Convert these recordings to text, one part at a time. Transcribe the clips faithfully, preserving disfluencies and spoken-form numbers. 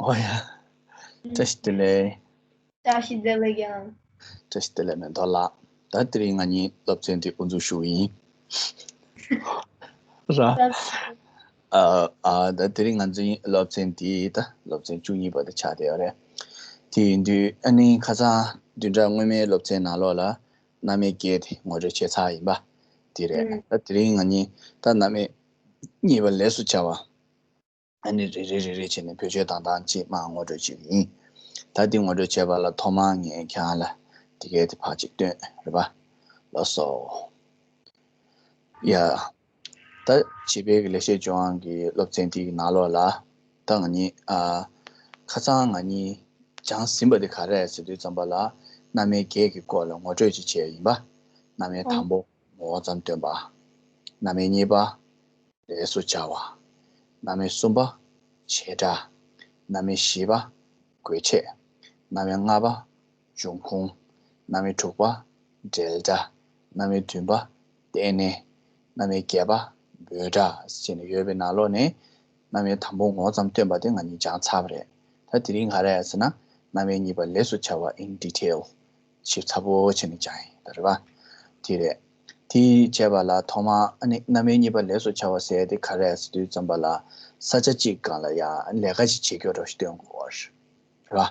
ཨོ་ཡ། བཀྲ་ཤིས་བདེ་ལེགས། བཀྲ་ཤིས་བདེ་ལེགས་ཡང་། བཀྲ་ཤིས་བདེ་ལེགས་མེ་ཏོག་ལགས། ད་དེ་རིང་ང་གཉིས་སློབ་ཚན་འདི་དབུ་འཛུགས་ཞུ་གི་ཡིན། ར། ཨ་ཨ་ད་དེ་རིང་ང་ཚོའི་སློབ་ཚན་འདི་ད་སློབ་ཚན་བཅུ་གཉིས་པ་དེ་ཆགས་བསྡད་ཡོད་རེད། དེ་ཡིན་དུས་ཨ་ནི་ཁ་སང་བདུན་ཕྲག་སྔོན་མའི་སློབ་ཚན་ནང་ལོགས་ལ་རྣམ་དབྱེ་བརྒྱད་དེ་ངོ་སྤྲོད་བྱས་ཚར་ཡིན་པ། དེ་རེད། ད་དེ་རིང་ང་གཉིས་ད་རྣམ་དབྱེ་གཉིས་པ་ལས་སུ་བྱ་བ། ཨ་ནི་རེ་རེ་རེ་རེ་བྱས་ནས་བེད་སྤྱོད་བཏང་སྟངས་ཅིག་མར་ངོ་སྤྲོད་བྱེད་ཀྱི་ཡིན། ད་འདི་ངོ་སྤྲོད་བྱས་པ་ལ་ཐོག་མར་ངས་ཁྱེད་རང་ལ་འདི་གའི་དེ་ཕར་ཅིག་སྟོན་རེད་པ། ལགས་སོ། ཡ། ད་བྱིས་པའི་གི་ལེགས་བཤད་ལྗོན་དབང་གི་སློབ་ཚན་འདིའི་ནང་ལོགས་ལ་ད་ང་གཉིས་ཨ་ཁ་སང་ང་གཉིས་སྦྱངས་ཟིན་པ་དེ་ག་རེ་རེད་ཟེར་དུས་ཙམ་པ་ལ་རྣམ་དབྱེ་བརྒྱད་ཀྱི་སྐོར་ལ་ངོ་སྤྲོད་ཅིག་བྱས་ཡིན་པ། རྣམ་དབྱེ་དང་པོ་ངོ་བོ་ཙམ་སྟོན་པ། རྣམ་དབྱེ་གཉིས་པ། ལས་སུ་བྱ་བ། རྣམ་དབྱེ་གསུམ་པ། བྱེ་བྲག་རྣམ་དབྱེ་བཞི་པ། དགོས་ཆེད། རྣམ་དབྱེ་ལྔ་པ། འབྱུང་ཁུངས། རྣམ་དབྱེ་དྲུག་པ། འབྲེལ་སྒྲ། རྣམ་དབྱེ་བདུན་པ། རྟེན་གནས། རྣམ་དབྱེ་བརྒྱད་པ། འབོད་སྒྲ་ཟེར་ནས་ཡོད་པའི་ནང་ལོགས་ནས། རྣམ་དབྱེ་དང་པོ་ངོ་བོ་ཙམ་སྟོན་པ་དེ་ང་གཉིས་སྦྱངས་ཚར་བ་རེད། ད་དེ་རིང་ག་རེ་ཟེར་ན། རྣམ་དབྱེ་གཉིས་པ་ལས་སུ་བྱ་བ་in detail། ཞིབ་ཚགས་པོ་བྱས་ནས་སྦྱངས་ཡིན་ད་རེད་པ། དེ་རེད། དེ་བྱས་པ་ལ་ཐོག་མར་ཨ་ནི་རྣམ་དབྱེ་གཉིས་པ་ལས་སུ་བྱ་བ་ཟེར་དེ་ག་རེ་ཟེར་དུས་ཙམ་པ་ལ་ས་ཆ་གཅིག་སྒང་ལ་ཡ་ལས་ཀ་ཞིག་བྱེད་རྒྱུ་འདྲ་ཞིག་སྟོན་དགོས་པ་རེད། རེད་པ།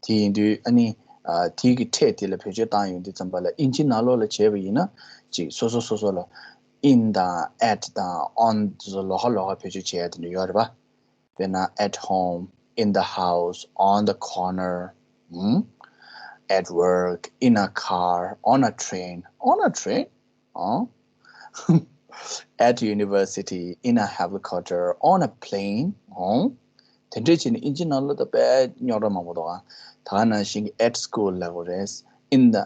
དེ་ཡིན་དུས་ཨ་ནི་ཨ་དེ་གི་ཕྲད་དེ་ལ་བེད་སྤྱོད་བཏང་ཡོང་དུས་ཙམ་པ་ལ་ཨིན་ཇི་ནང་ལོགས་ལ་བྱས་པ་ཡིན་ན་ཅིག་སོ་སོ་སོ་སོ་ལ་in དང་at དང་on དེ་ཚོ་ལོགས་ཀ་ལོགས་ཀ་བེད་སྤྱོད་བྱེད་ཡ་དེ་འདྲ་ཡོད་རེད་པ། དཔེར་ན། at home, in the house, on the corner, ཨུམ། at work, in a car, on a train, on a train, ཨང་། at university, in a helicopter, on a plane, ཨང་། དེ་འདྲས་བྱས་ནས་ཨིན་ཇི་ནང་ལོགས་ད་དཔེ་རྙོག་དྲ་མང་པོ་འདུག་ཨ། ད་ག་ནང་བཞིན་གྱི་at school ལབ་དགོས་རེད། in the,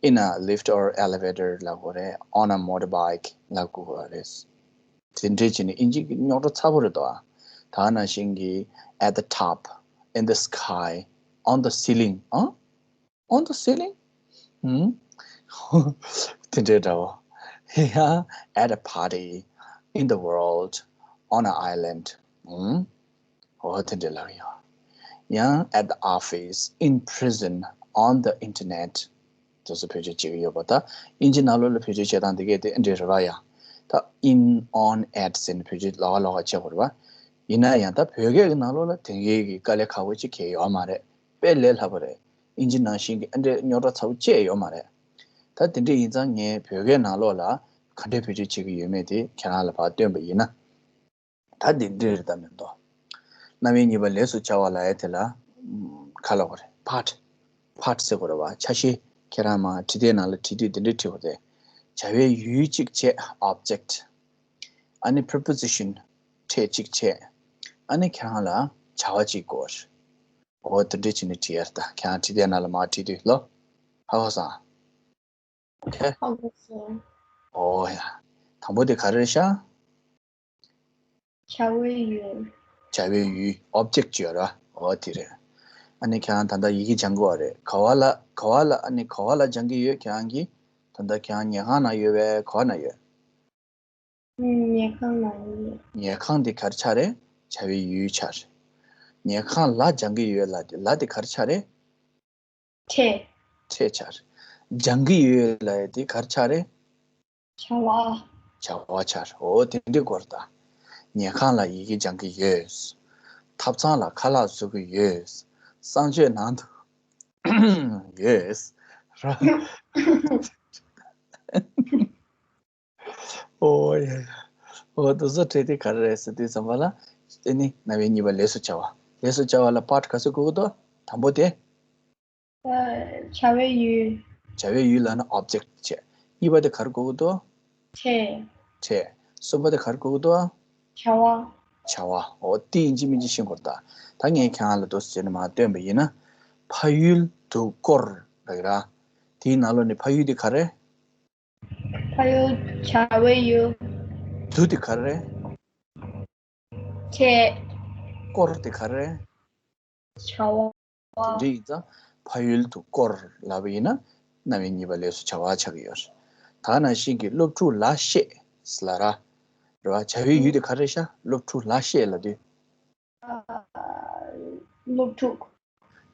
in a lift or elevator ལབ་དགོས་རེད། on a motorbike ལབ་དགོས་རེད། དེ་འདྲས་བྱས་ནས་ཨིན་ཇི་གི་རྙོག་དྲ་ཚ་པོ་རེད་དོ། ད་ནང་བཞིན་གྱི་at the top, in the sky, on the ceiling, ཨ། on the ceiling? ཨུམ། དེ་འདྲས་འདྲ་བོ། ཡང་at a party, in the world, on an island. ཨུམ། འོ་དེ་འདྲས་ལབ་ཡོད། ཡང་at the office, in prison, on the internet. དེ་ཚོ་བེད་སྤྱོད་བྱེད་ཀྱི་ཡོད་པ། ད་ཨིན་ཇི་ནང་ལོགས་ལ་བེད་སྤྱོད་བྱེད་སྟངས་དེ་གས་དེ་འདྲས་རེད་པ་ཡ། ད་in, on, at ཟེར་ནས་བེད་སྤྱོད་ལོགས་ཀ་ལོགས་ཀ་བྱེད་དགོས་རེད་པ། ཡིན་ན་ཡང་ད་བོད་སྐད་ཀྱི་ནང་ལོགས་ལ་དེ་གས་ཀྱི་དཀའ་ལས་ཁག་པོ་ཅིག་གས་ཡོད་མ་རེད། དཔེ་ལས་སླ་པོ་རེད། ཨིན་ཇི་ནང་བཞིན་གྱི་ཨ་འདྲས་རྙོག་དྲ་ཚ་པོ་ཅིག་ཡོད་མ་རེད། ད་དེ་འདྲས་ཡིན་ཙང་ངས་བོད་སྐད་ནང་ལོགས་ལ་ག་འདྲས་བེད་སྤྱོད་བྱེད་ཀྱི་ཡོད་མེད་དེ་ཁྱེད་རང་ལ་ཕར་སྟོན་པ་ཡིན་ན། ད་འདི་འདྲ་རེད་ད་མེད་དོ། རྣམ་དབྱེ་གཉིས་པ་ལས་སུ་བྱ་བ་ལབ་ཡ་དེ་ལ་ཨམ་ག་ལབ་དགོས་རེད། part, part ཟེར་དགོས་རེད་པ། ཆ་ཤས། ཁྱེད་རང་མར་བྲིས་དེབ་ནང་ལ་བྲིས་དུས་འདི་འདྲ་བྲིས་དགོས་རེད། བྱ་བའི་ཡུལ་གཅིག་བྱས། object། ཨ་ནི་preposition ཕྲད་གཅིག་བྱས། ཨ་ནི་ཁྱེད་རང་ལ་བྱ་བ་གཅིག་དགོས། འོ་དེ་འདྲ་བྱས་ནས་བྲིས་ཡ་རེད་ད། ཁྱེད་རང་བྲིས་དེབ་ནང་ལ་མར་བྲིས་དུས་ལོ། ཧ་གོ་སོང་། ཨོ་ཁེ། ཧ་གོ་སོང་། ཨོ་ཡ། དང་པོ་དེ་ག་རེ་རེད་ཤག་བྱ་བའི་ཡུལ། བྱ་བའི་ཡུལ། object ཅིག་ཡོད་ར། ཨོ་དེ་རེད། ཨ་ནི་ཁྱེད་རང་ད་ལྟ་ཡི་གེ་སྦྱང་གི་ཡོད་རེད། ག་བ་ལ་ག་བ་ལ་ཨ་ནི་ག་བ་ལ་སྦྱང་གི་ཡོད་ཁྱེད་རང་གིས། ད་ལྟ་ཁྱེད་རང་ཉལ་ཁང་ནང་ཡོད་པས་ག་བ་ན་ཡོད། ཉལ་ཁང་ནང་ཡོད། ཉལ་ཁང་དེ་ག་རེ་ཆགས་རེད། བྱ་བའི་ཡུལ་ཆགས་རེད། ཉལ་ཁང་ལ་སྦྱང་གི་ཡོད་ལ་དེ་ལ་དེ་ག་རེ་ཆགས་རེད། ཕྲད། ཕྲད་ཆགས་རེད། སྦྱང་གི་ཡོད་ལ་དེ་ག་རེ་ཆགས་རེད། བྱ་བ། བྱ་བ་ཆགས་རེད། འོ་དེ་འདྲའི་སྐོར་ད། ཉལ་ཁང་ལ་ཡི་གེ་སྦྱང་གི་ཡོད། ཐབ་ཚང་ལ་ཁ་ལག་བཟོ་གི་ཡོད། གསང་སྤྱོད་ནང་དུ་ཡོད། ར། ཨོ་ཡ་ཡ། ཨོ་དེ་ཚོ་ཕྲད་དེ་ག་རེ་རེད་ཟེར་དུས་ཙམ་པ་ལ། དེ་ནི་རྣམ་དབྱེ་གཉིས་པ་ལས་སུ་བྱ་བ། ལས་སུ་བྱ་བ་ལ་part ག་ཚོད་དགོས་ཀྱི་འདུག་དང་པོ་དེ། བྱ་བའི་ཡུལ། བྱ་བའི་ཡུལ་ལབ་ན་object བྱས། གཉིས་པ་དེ་ག་རེ་དགོས་ཀྱི་འདུག་ཕྲད། ཕྲད། གསུམ་པ་དེ་ག་རེ་དགོས་ཀྱི་འདུག་བྱ་བ། བྱ་བ། འོ་དེ་ཡིན་གཅིག་མིན་གཅིག་ཤེས་དགོས་རེད་ད། ད་ངས་ཁྱེད་རང་ལ་འདུག་ཟེར་ནས་མར་སྟོན་པ་ཡིན་ན། ཕ་ཡུལ་དུ་བསྐོར་ལབ་ཀྱི་ར། དེའི་ནང་ལོགས་ནས་ཕ་ཡུལ་དེ་ག་རེ། ཕ་ཡུལ། བྱ་བའི་ཡུལ། དུ་དེ་ག་རེ། ཕྲད། བསྐོར་དེ་ག་རེ། བྱ་བ། དེ་འདྲ་ཡིན་ཙང་ཕ་ཡུལ་དུ་བསྐོར་ལབ་པ་ཡིན་ན་རྣམ་དབྱེ་གཉིས་པ་ལས་སུ་བྱ་བ་ཆགས་ཀྱི་ཡོད་རེད། ད་ནང་བཞིན་གྱི་སློབ་ཕྲུག་ལ་བཤད་ཟེར་ལབ་ར། རེད་བ། བྱ་བའི་ཡུལ་དེ་ག་རེ་ཤག་སློབ་ཕྲུག་ལ་བཤད་ལབ་དུས། ཨ། སློབ་ཕྲུག་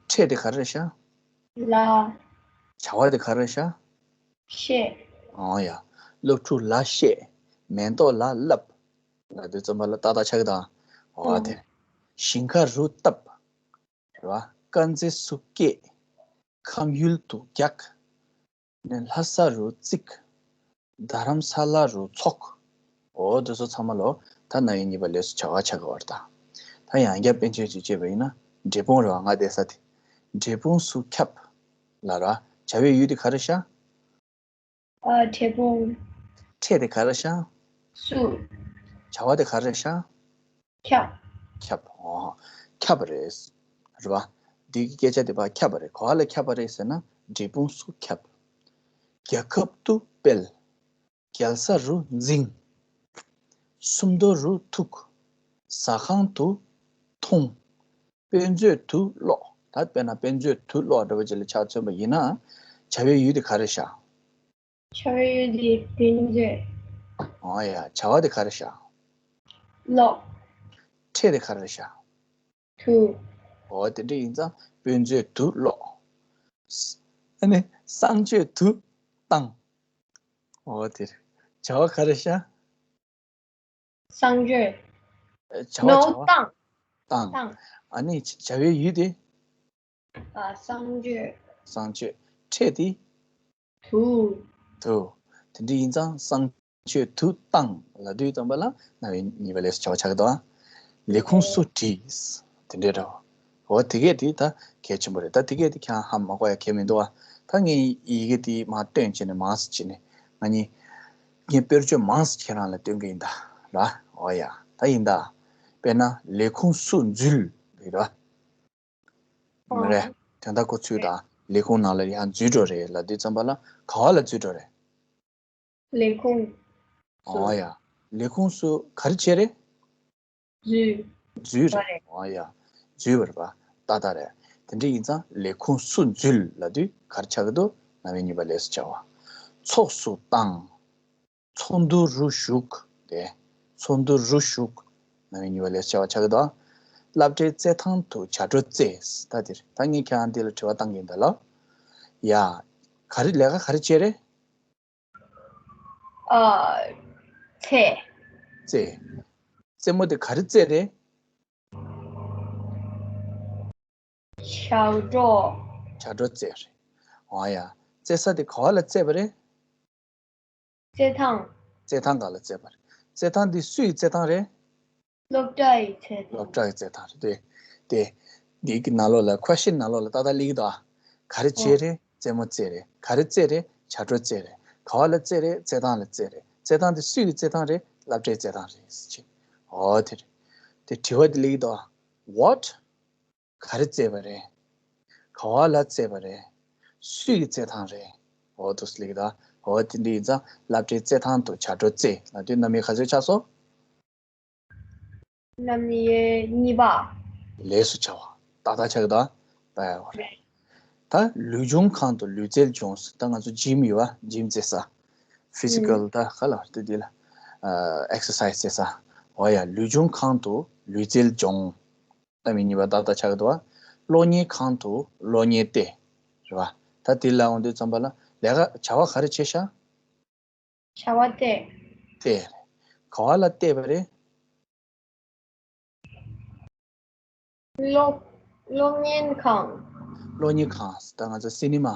ཕྲད་དེ་ག་རེ་རེད་ཤག་ལ། བྱ་བ་དེ་ག་རེ་རེད་ཤག་བཤད། ཨོ་ཡ། སློབ་ཕྲུག་ལ་བཤད། མེ་ཏོག་ལ་བསླབ། ལབ་དུས་ཙམ་པ་ལ་ཏག་ཏག་ཆགས་ཀྱི་འདུག་ཨ། ཨོ་ཨ་དེ། ཞིང་ཁ་རུ་བཏབ། རེད་བ། དཀར་མཛེས་སུ་བསྐྱེད། ཁམས་ཡུལ་དུ་རྒྱག་ནས་ལྷ་ས་རུ་བརྩིགས། རྡ་རམ་ས་ལ་རུ་འཚོགས། འོ་དེ་ཚོ་ཚང་མ་ལོ། ད་རྣམ་དབྱེ་གཉིས་པ་ལས་སུ་བྱ་བ་ཆགས་ཀྱི་ཡོད་རེད་ད། ད་ཡང་བསྐྱར་དཔེ་མཚོན་ཅིག་བྱས་པ་ཡིན་ན། འབྲས་སྤུངས་རེད་བ། ང་བསྡད་ས་དེ། འབྲས་སྤུངས་སུ་ཁྱབ། ལབ་ར། བྱ་བའི་ཡུལ་དེ་ག་རེ་ཤག་ཨ། འབྲས་སྤུངས། ཕྲད་དེ་ག་རེ་ཤག་སུ། བྱ་བ་དེ་ག་རེ་ཤག་ཁྱབ། ཁྱབ། ཨོ། ཁྱབ་པ་རེད། རེད་བ། འདི་གི་སྐད་ཆ་དེ་ཕར་ཁྱབ་པ་རེད། ག་བ་ལ་ཁྱབ་པ་རེད་ཟེར་ན། འབྲས་སྤུངས་སུ་ཁྱབ། རྒྱལ་ཁབ་ཏུ་སྤེལ། རྒྱལ་ས་རུ་འཛིན། སུམ་མདོ་རུ་ཐུག་ཟ་ཁང་དུ་འཐུང་། དཔེ་མཛོད་དུ་ཀློག་ད་དཔེར་ན་དཔེ་མཛོད་དུ་ཀློག་འདྲ་བ་ཅིག་ལ་ཆ་མཚོན་པ་ཡིན་ན། བྱ་བའི་ཡུལ་དེ་ག་རེ་ཤག་བྱ་བའི་ཡུལ་དེ་དཔེ་མཛོད། ཨོ་ཡ། བྱ་བ་དེ་ག་རེ་ཤག་ཀློག་ཕྲད་དེ་ག་རེ་ཤག་དུ། ཨོ་དེ་འདྲ་ཡིན་ཙང་དཔེ་མཛོད་དུ་ཀློག་ཨ་ནི་གསང་སྤྱོད་དུ་བཏང་། ཨོ་དེ་རེད། བྱ་བ་ག་རེ་ཤག་གསང་སྤྱོད། བྱ་བ་ནོ་བྱ་བ་བཏང་། བཏང་། བཏང་། ཨ་ནི་བྱ་བའི་ཡུལ་དེ། ཨ། གསང་སྤྱོད། གསང་སྤྱོད། ཕྲད་དེ། དུ། དུ། དེ་འདྲ་ཡིན་ཙང་གསང་སྤྱོད་དུ་བཏང་ལབ་དུས་ཙམ་པ་ལ་རྣམ་དབྱེ་གཉིས་པ་ལས་སུ་བྱ་བ་ཆགས་ཀྱི་འདུག་ལས་ཁུངས་སུ་བྲིས། དེ་འདྲ་འདྲ་བོ། འོ་དེ་གས་དེ་ད་གལ་ཆེན་པོ་རེད། ད་དེ་གས་དེ་ཁྱེད་རང་ཧ་མ་གོ་ཡ་གལ་མི་འདུག་ཨ། ད་ངས་ཡི་གེ་དེ་མར་སྟོན་བྱས་ནས་མར་སེ་བྱས་ནས་ང་གཉིས་ངས་དཔེར་བརྗོད་མང་སེ་ཁྱེད་རང་ལ་སྟོན་གི་ཡིན་ད་ར། འོ་ཡ། ད་ཡིན་ད། དཔེར་ན་ལས་ཁུངས་སུ་འཛུལ་རེད་ར། མ་རེད། དོན་དག་ཁོ་ཚོས་དང་ལས་ཁུངས་ནང་ལ་ཡང་འཛུལ་འགྲོ་རེད་ལབ་དུས་ཙམ་པ་ལ་ག་བ་ལ་འཛུལ་འགྲོ་རེད། ལས་ཁུངས་སུ། ཨོ་ཡ། ལས་ཁུངས་སུ་ག་རེ་བྱས་རེད། འཛུལ། འཛུལ་རེད། རེད། ཨོ་ཡ། འཛུལ་བ་རེད་པ། ཏག་ཏག་རེད། དེ་འདྲ་ཡིན་ཙང་ལས་ཁུངས་སུ་འཛུལ་ལབ་དུས་ག་རེ་ཆགས་ཀྱི་འདུག་རྣམ་དབྱེ་གཉིས་པ་ལས་སུ་བྱ་བ། ཚོགས་སུ་བཏང་། ཚོགས་འདུ་རུ་ཞུགས་ཏེ། ཚོགས་འདུ་རུ་ཞུགས། རྣམ་དབྱེ་གཉིས་པ་ལས་བྱ་བ་ཆགས་ཀྱི་འདུག་སློབ་གྲྭའི་རྩེད་ཐང་དུ་བྱ་སྒྲོ་རྩེས། ད་དེར་ད་ངས་ཁྱེད་རང་འདི་ལ་དྲི་བ་བཏང་གི་ཡིན་ད་ལོ། ཡ། ག་རེ་ལས་ཀ་ག་རེ་བྱས་རེད། ཨ། རྩེ། རྩེ། རྩེད་མོ་དེ་ག་རེ་རྩེས་རེད། བྱ་སྒྲོ། བྱ་སྒྲོ་རྩེས་རེད། འོ་ཡ། རྩེ་ས་དེ་ག་བ་ལ་རྩེས་པ་རེད། རྩེད་ཐང་། རྩེད་ཐང་སྒང་ལ་རྩེས་པ་རེད། རྩེད་ཐང་འདི་སུ་ཡི་རྩེད་ཐང་རེད། སློབ་གྲྭ་ཡི་རྩེད་ཐང་། སློབ་གྲྭ་ཡི་རྩེད་ཐང་རེད་དེ། དེ། འདི་གི་ནང་ལོགས་ལ་ཁོ་ཤེན་ནང་ལོགས་ལ་ཏག་ཏག་སླེབས་ཀྱི་འདུག་ཨ། ག་རེ་བྱས་རེད། རྩེད་མོ་རྩེས་རེད། ག་རེ་རྩེས་རེད། བྱ་སྒྲོ་རྩེས་རེད། ག་བ་ལ་རྩེས་རེད། རྩེད་ཐང་ལ་རྩེས་རེད། རྩེད་ཐང་དེ་སུ་ཡི་རྩེད་ཐང་རེད། སློབ་གྲྭའི་རྩེད་ཐང་རེད་ཟེར་གྱི། འོ་དེ་རེད། དེ་དྲི་བ་དེ་སླེབས་ཀྱི་འདུག་ཨ། What? ག་རེ་རྩེས་པ་རེད། ག་བ་ལ་རྩེས་པ་རེད། སུ་ཡི་རྩེད་ཐང་རེད། འོ་དེ་སླེབས་ཀྱི་འདུག་འོ་དེ་འདྲ་ཡིན་ཙང་སློབ་གྲྭའི་རྩེད་ཐང་དུ་བྱ་སྒྲོ་རྩེས་ལབ་དུས་རྣམ་དབྱེ་ག་ཚོད་ཆགས་སོང་། རྣམ་དབྱེ་གཉིས་པ། ལས་སུ་བྱ་བ་ཏག་ཏག་ཆགས་ཀྱི་འདུག་ད་ལུས་སྦྱོང་ཁང་དུ་ལུས་རྩལ་སྦྱོང་། ད་ང་ཚོ་ཇིམ་ཡོད་པ། ཇིམ་རྩེ་ས། ཕི་སི་ཀལ་ད་ག་ལ་དེ་དེ་ལ་ཨེག་སར་སའི་སི་རྩེ་ས། འོ་ཡ། ལུས་སྦྱོང་ཁང་དུ་ལུས་རྩལ་སྦྱོང་། རྣམ་དབྱེ་གཉིས་པ་ཏག་ཏག་ཆགས་ཀྱི་འདུག་བ། གློག་བརྙན་ཁང་དུ་གློག་བརྙན་བལྟས། རེད་བ། ད་དེ་ལ་འོང་དུས་ཙམ་པ་ལ་ལས་ཀ་བྱ་བ་ག་རེ་བྱས་ཤག་བྱ་བ་བལྟས། བལྟས་རེད། ག་བ་ལ་བལྟས་པ་རེད། གློག་གློག་བརྙན་ཁང་། གློག་བརྙན་ཁང་ད་ང་ཚོ་སི་ནི་མ།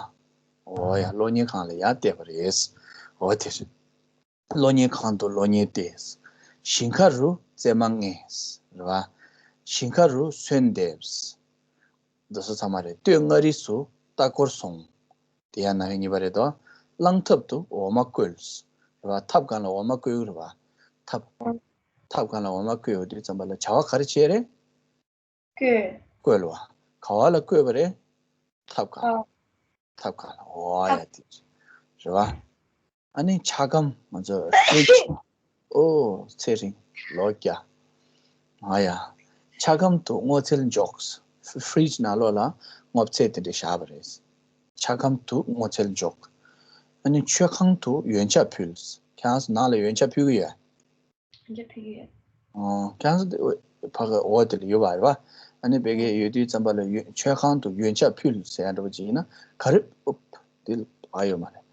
འོ་ཡ། གློག་བརྙན་ཁང་ལ་ཡར་བལྟས་པ་རེད། འོ་དེ་རེད། གློག་བརྙན་ཁང་དུ་གློག་བརྙན་བལྟས། ཞིང་ཁ་རུ་རྩེད་མ་རྔན། རེད་བ། ཞིང་ཁ་རུ་སོན་འདེབས། འདི་ཚོ་ཚང་མ་རེད། སྟོད་མངའ་རིས་སུ་ལྟ་སྐོར་སོང་། དེ་ཡང་རྣམ་དབྱེ་གཉིས་པ་རེད་དོ། རླངས་ཐབ་ཏུ་འོ་མ་བསྐོལ། རེད་བ། ཐབ་སྒང་ལ་འོ་མ་བསྐོལ་རེད་བ། ཐབ། ཐབ་སྒང་ལ་འོ་མ་བསྐོལ་ཡོང་དུས་ཙམ་པ་ལ་བྱ་བ་ག་རེ་བྱས་རེད། བསྐོལ། བསྐོལ་བ། ག་བ་ལ་བསྐོལ་བ་རེད། ཐབ་སྒང་ལ། ཨ། ཐབ་སྒང་ལ། འོ་ཡ། དེ་རེད་བ། ཨ་ནི་ཆ་སྒམ། ང་ཚོ་ཕི་རིཇ། ཨོ་ཚེ་རིང་ལོ་བརྒྱ། ཨ་ཡ། ཆ་སྒམ་དུ་སྔོ་ཚལ་འཇོག་ཕི་རིཇ་ནང་ལོགས་ལ་སྔོ་ཚལ་དེ་འདྲ་བཞག་པ་རེད། ཆ་སྒམ་དུ་སྔོ་ཚལ་འཇོག་ཨ་ནི་མཆོད་ཁང་དུ་ཡོན་ཆབ་ཕུལ། ཁྱེད་རང་ཚོ་ནང་ལ་ཡོན་ཆབ་ཕུལ་གི་ཡོད། ཡོན་ཆབ་ཕུལ་གི་ཡོད། ཨོ། ཁྱེད་རང་ཚོ་ཕ་གི་འོ་དེ་ལ་ཡོད་པ་རེད་བ། ཨ་ནི་བོད་སྐད་ཡོད་དུས་ཙམ་པ་ལ་ཡོན་མཆོད་ཁང་དུ་ཡོན་ཆབ་ཕུལ་ཟེར་ཡ་འདྲ་པོ་ཅིག་ཡིན་ན་ག་རེ། འོབ། འདི་ཨ་ཡོད་མ་རེད།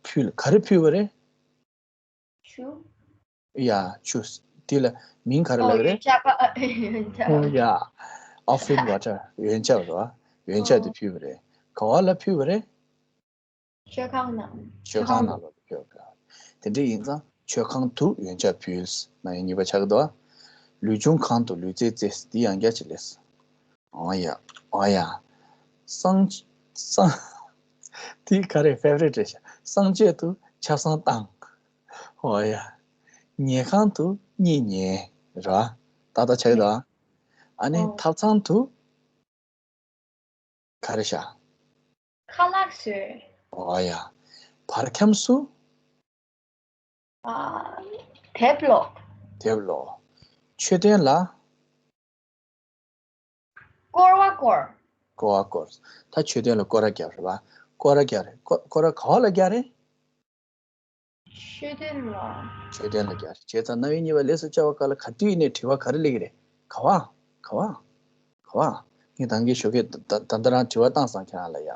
ཕུལ། ག་རེ་ཕུལ་བ་རེད། ཆུ། ཡ། ཆུ། འདི་ལ་མིང་ག་རེ་ལབ་ཀྱི་རེད། ཡོན་ཆབ། ཨ། ཡོན་ཆབ། ཡ། Offering water. ཡོན་ཆབ་རེད་བ། ཡོན་ཆབ་དེ་ཕུལ་བ་རེད། ག་བ་ལ་ཕུལ་བ་རེད། མཆོད་ཁང་ནང་། མཆོད་ཁང་ནང་ལ་ཕུལ་བ་རེད། དེ་འདྲ་ཡིན་ཙང་མཆོད་ཁང་དུ་ཡོན་ཆབ་ཕུལ། ན་ཡོན་གཉིས་པ་ཆགས་ཀྱི་འདུག་བ། ལུས་སྦྱོང་ཁང་དུ་ལུས་རྩལ་རྩེ། འདི་ཡང་བརྒྱ་ཅིག་ལས། ཨོ་ཡ། ཨོ་ཡ། སངས། སངས། དེ་ག་རེ་favorite རེད་ཤག་སངས་རྒྱས་དུ་ཆབ་གསང་བཏང་། ཨོ་ཡ། ཉལ་ཁང་དུ་གཉིད་ཉལ། ར། ཏག་ཏག་ཆགས་ཀྱི་འདུག་ཨ་ནི་ཨོ། ཐབ་ཚང་དུ་ག་རེ་ཤག་ཁ་ལག་བཟོས། ཨོ་ཡ། བར་ཁྱམས་སུ། ཨ། དེབ་ཀློག་དེབ་ཀློག་མཆོད་རྟེན་ལ། སྐོར་བ་སྐོར། སྐོར་བ་སྐོར། ད་མཆོད་རྟེན་ལ་སྐོར་ར་རྒྱབ་རེད་པ། སྐོར་ར་རྒྱབ་རེད། སྐོར་སྐོར་ར་ག་བ་ལ་རྒྱབ་རེད། མཆོད་རྟེན་ལ། མཆོད་རྟེན་ལ་རྒྱབ་རེད། བྱས་ཙང་རྣམ་དབྱེ་གཉིས་པ་ལས་སུ་བྱ་བ་ག་ལ་ག་དུས་ནས་དྲི་བ་ག་རེ་སླེབས་ཀྱི་རེད། ག་བ། ག་བ། ག་བ། ངས་ད་གིན་ཞོགས་ཀས་ད་ད་ད་རང་དྲི་བ་བཏང་སོང་ཁྱེད་རང་ལ་ཡ།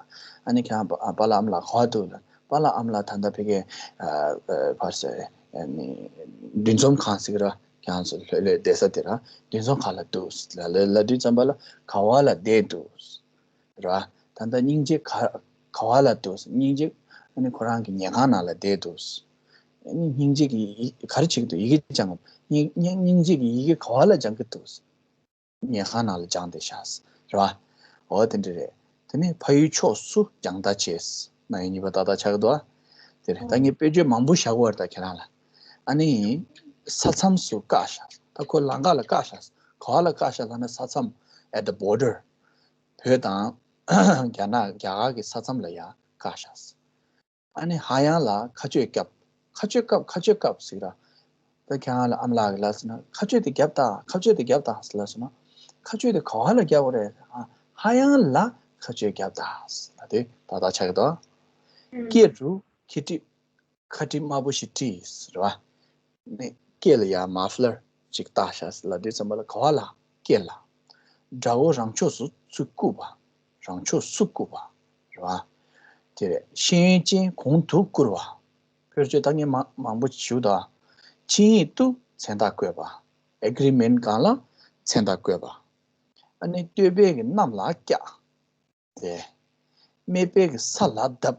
ཨ་ནི་ཁྱེད་རང་པ་པཱ་ལགས་ཨ་མ་ལགས་ག་བ་འདུག་ལབ། པཱ་ལགས་ཨ་མ་ལགས་ད་ལྟ་ཕ་གིར་ཨ་ཨ་ཕར་ཟེར་ཨ་ནི་འདུ་འཛོམས་ཁང་ཟེར་གྱི་ར། ཁྱེད་རང་ཚོ་ལྷོད་ལྷོད་བསྡད་ས་དེ་ར། འདུ་འཛོམས་ཁང་ལ་འདུག་ལབ་ལབ་ལབ་དུས་ཙམ་པ་ལ་ག་བ་ལ་བསྡད་འདུག་ར། ད་ལྟ་སྙིང་རྗེ་ག་ག་བ་ལ་འདུག་སྙིང་རྗེ་ཨ་ནི་ཁོ་རང་གི་ཉལ་ཁང་ནང་ལ་བསྡད་འདུག་ཨ་ནི་སྙིང་རྗེ་གི་ཡི་ག་རེ་བྱེད་ཀྱི་འདུག་ཡི་གེ་སྦྱང་། སྙིང་སྙིང་སྙིང་རྗེ་གི་ཡི་གེ་ག་བ་ལ་སྦྱང་གི་འདུག་ཉལ་ཁང་ནང་ལ་སྦྱངས་ཏེ་བཞག་རེད་བ། འོ་དེ་འདྲ་རེད། དེ་ནས་ཕ་ཡུལ་ཕྱོགས་སུ་རྒྱང་ལྟ་བྱས། རྣམ་དབྱེ་གཉིས་པ་ཏག་ཏག་ཆགས་ཀྱི་འདུག་བ། དེ་རེད། ད་ངས་དཔེ་བརྗོད་མང་པོ་བཞག་གི་ཡོད་རེད་ད་ཁྱེད་རང་ལ། ཨ་ནི། ས་མཚམས་སུ་བཀག་བཞག་ད་ཁོ་ལམ་ཁ་ལ་བཀག་བཞག་ག་བ་ལ་བཀག་བཞག་ལབ་ན་ས་མཚམས། at the border. བོད་དང་རྒྱ་ནག་རྒྱ་གར་གྱི་ས་མཚམས་ལ་ཡང་བཀག་བཞག་ཨ་ནི་ཧ་ཡང་ལ་ཁ་གཅོད་བརྒྱབ། ཁ་གཅོད་བཀབ། ཁ་གཅོད་བཀབ་ཟེར་ར། ད་ཁྱེད་རང་ལ་ཨ་མ་ལགས་ཀྱིས་ལབ་སོང་ན་ཁ་གཅོད་དེ་བརྒྱབ་དང་། ཁ་གཅོད་དེ་བརྒྱབ་དང་ཟེར་ལབ་སོང་ན། ཁ་གཅོད་དེ་ག་བ་ལ་བརྒྱབ་པ་རེད། ཨ། ཧ་ཡང་ལ་ཁ་གཅོད་བརྒྱབ་དང་ཟེར་ལབ་དུས་ཏག་ཏག་ཆགས་ཀྱི་འདུག་ཨ། ཨུམ། སྐེ་རུ་ཁ་དཀྲིས། ཁ་དཀྲིས་དམར་པོ་ཞིག་དཀྲིས་ཟེར་བ། ནི་སྐེ་ལ་ཡང་མ་ཕ་ལར་ཅིག་བཏགས་བཞག་ཟེར་ལབ་དུས་ཙམ་པ་ལ་ག་བ་ལ། སྐེ་ལ། དགྲ་བོ་རང་ཕྱོགས་སུ་ཚུར་བཀུག་པ། རང་ཕྱོགས་སུ་བཀུག་པ། རེད་བ། དེ་རེད། ཤེས་ཡོན་ཅན་གོང་དུ་བཀུར་བ། ཕལ་ཆེར་ད་ངས་མང་མང་པོ་ཞུ་དང་། ཆིངས་ཡིག་ཏུ་མཚན་རྟགས་བཀོད་པ། ཨེ་གྷི་རི་མེན་ཊི་སྒང་ལ་མཚན་རྟགས་བཀོད་པ། ཨ་ནི་བསྟོད་པའི་གི་གནམ་ལ་བཀྱག་དེ། སྨད་པའི་གི་ས་ལ་བརྡབ།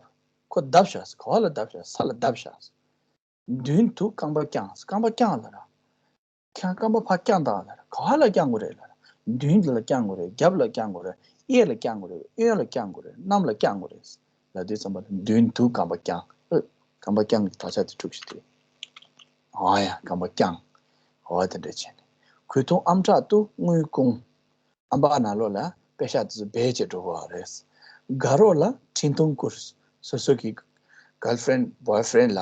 ཁོ་བརྡབ་བཞག་ག་བ་ལ་བརྡབ་བཞག་ས་ལ་བརྡབ་བཞག་མདུན་དུ་རྐང་པ་བརྐྱངས། རྐང་པ་བརྐྱངས་ལབ་ར། ཁྱེད་རྐང་པ་ཕར་བརྐྱངས་དང་ལབ་ར། ག་བ་ལ་བརྐྱངས་དགོས་རེད་ལབ་ར། མདུན་ལ་བརྐྱངས་དགོས་རེད། རྒྱབ་ལ་བརྐྱངས་དགོས་རེད། གཡས་ལ་བརྐྱངས་དགོས་རེད། གཡོན་ལ་བརྐྱངས་དགོས་རེད། གནམ་ལ་བརྐྱངས་དགོས་རེད། ལབ་དུས་ཙམ་པ་ལ་མདུན་དུ་རྐང་པ་བརྐྱངས། ཨ། རྐང་པ་བརྐྱངས་ཀྱི་དག་ཆ་དེ་འཁྲུག་ཞིག་དེ། ཨ་ཡ་རྐང་པ་བརྐྱངས། འོ་དེ་འདྲ་བྱས་ནས། གོས་ཐུང་ཨམ་ཕྲག་ཏུ་དངུལ་བསྐུངས། ཨམ་པ་ནང་ལོགས་ལ་པེ་ཤག་དེ་ཚོ་སྦས་བྱས་འགྲོ་གི་ཡོད་རེད། དགའ་རོགས་ལ་འཕྲིན་ཐུང་བསྐུར། སོ་སོ་གི་གར་ལི་ཕི་རེན་ཌི་བྷོའི་ཕི་རེན་ཌི་ལ་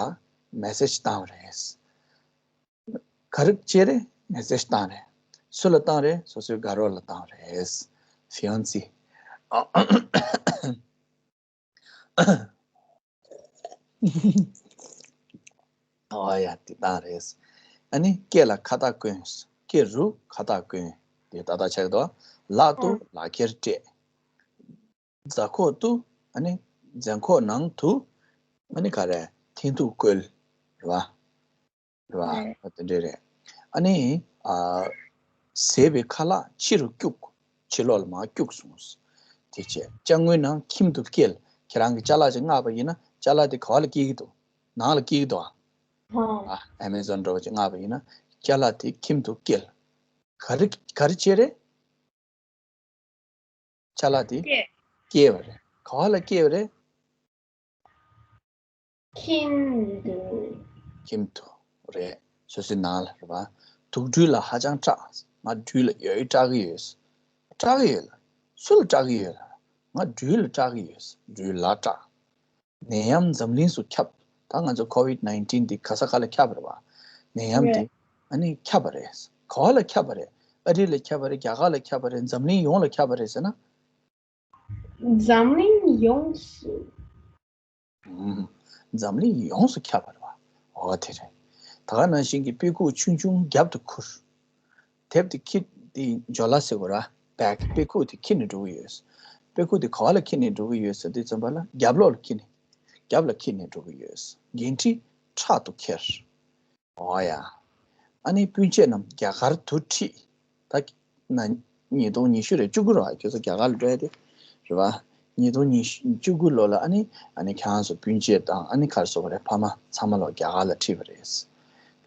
མེ་སེ་ཇི་བཏང་རེད། ག་རེ་བྱས་རེད། མེ་སེ་ཇི་བཏང་རེད། སུ་ལ་བཏང་རེད། སོ་སོའི་དགའ་རོགས་ལ་བཏང་རེད། ཧྥི་ཡོན་སི། ཨ་ཡ་དེ་བཏང་རེད། ཨ་ནི་སྐེ་ལ་ཁ་བཏགས་བསྐོན། སྐེ་རུ་ཁ་བཏགས་བསྐོན། དེ་ཏག་ཏག་ཆགས་འདུག་ལག་ཏུ་ཨ་ལག་འཁྱེར་སྤྲད། རྫ་ཁོག་ཏུ་ཨ་ནི་རྫ་ཁོག་ནང་དུ་ཨ་ནི་ག་རེ་འཐེན་ཐུག་བཀོལ། རེད་བ། རེད་བ། རེད། དེ་འདྲ་རེད། ཨ་ནི་ཨ་ཟས་པའི་ཁ་ལག་ཕྱི་རུ་བསྐྱུགས། ཕྱི་ལོགས་ལ་མར་བསྐྱུགས་སོང་། དེ་བྱས་ཅ་དངོས་ནང་ཁྱིམ་དུ་བསྐྱལ། ཁྱེད་རང་གིས་ཅ་ལག་ཅིག་མངགས་པ་ཡིན་ན་ཅ་ལག་དེ་ག་བ་ལ་སྐྱེལ་གྱི་འདུག་ནང་ལ་སྐྱེལ་གྱི་འདུག་ཨ། ཨ་ཨེ་མེ་ཛོན་འདྲ་བོ་ཅིག་མངགས་པ་ཡིན་ན་ཅ་ལག་དེ་ཁྱིམ་དུ་བསྐྱལ། ག་རེ་ག་རེ་བྱས་རེད། ཅ་ལག་དེ་སྐྱེལ། སྐྱེལ་བ་རེད། ག་བ་ལ་སྐྱེལ་བ་རེད། ཁྱིམ་དུ། ཁྱིམ་དུ་རེད། སོ་སོའི་ནང་ལ་རེད་བ། དུག་སྦྲུལ་ལ་ཧ་ཅང་སྐྲག་ང་སྦྲུལ་ལ་ཡོད་སྐྲག་གི་ཡོད། སྐྲག་གི་ཡོད་ལ། སུ་ལ་སྐྲག་གི་ཡོད་ལ། ང་སྦྲུལ་ལ་སྐྲག་གི་ཡོད། སྦྲུལ་ལ་སྐྲག་ནད་ཡམས་འཛམ་གླིང་སུ་ཁྱབ། ད་ང་ཚོ་ཀོ་ཝིད་ནའིན་ཊིན་འདི་ག་ས་ག་ལ་ཁྱབ་རེད་བ། ནད་ཡམས་འདི་རེད། ཨ་ནི་ཁྱབ་པ་རེད། ག་བ་ལ་ཁྱབ་པ་རེད། ཨ་རི་ལ་ཁྱབ་པ་རེད། རྒྱ་གར་ལ་ཁྱབ་པ་རེད། འཛམ་གླིང་ཡོངས་ལ་ཁྱབ་པ་རེད་ཟེར་ན། འཛམ་གླིང་ཡོངས་སུ། ཨུམ། འཛམ་གླིང་ཡོངས་སུ་ཁྱབ་པ་རེད་བ། འོ་དེ་རེད། ད་ག་ནང་བཞིན་གྱི་དཔེ་ཁུག་ཆུང་ཆུང་རྒྱབ་ཏུ་ཁུར། དེབ་དེ་ཁྱེར་དེ་ཇོ་ལ་ཟེར་དགོས་ར། back. དཔེ་ཁུག་དེ་འཁྱེར་ནས་འགྲོ་གི་ཡོད། དཔེ་ཁུག་དེ་ག་བ་ལ་འཁྱེར་ནས་འགྲོ་གི་ཡོད་ཟེར་དུས་ཙམ་པ་ལ་རྒྱབ་ལོགས་ལ་འཁྱེར་ནས། རྒྱབ་ལ་འཁྱེར་ནས་འགྲོ་གི་ཡོད། འགན་འཁྲི་ཕྲག་ཏུ་འཁྱེར། འོ་ཡ། ཨ་ནི་སྤུན་མཆེད་རྣམས་རྒྱ་གར་དུ་ཁྲིད། ད་ན་ཉིས་སྟོང་ཉི་ཤུ་རེད། བཅུ་དགུ་རེད་བ། ཁྱོད་ཚོ་རྒྱ་གར་ལ་འགྲོ་ཡ་དེ་རེད་བ། ཉིས་སྟོང་ཉི་ཤུ་བཅུ་དགུ་ལོ་ལ་ཨ་ནི་ཨ་ནི་ཁྱེད་རང་ཚོ་སྤུན་མཆེད་དང་ཨ་ནི་ག་རེ་ཟེར་དགོས་རེད། ཕ་མ་ཚང་མ་ལོ་རྒྱ་གར་ལ་ཁྲིད་པ་རེད།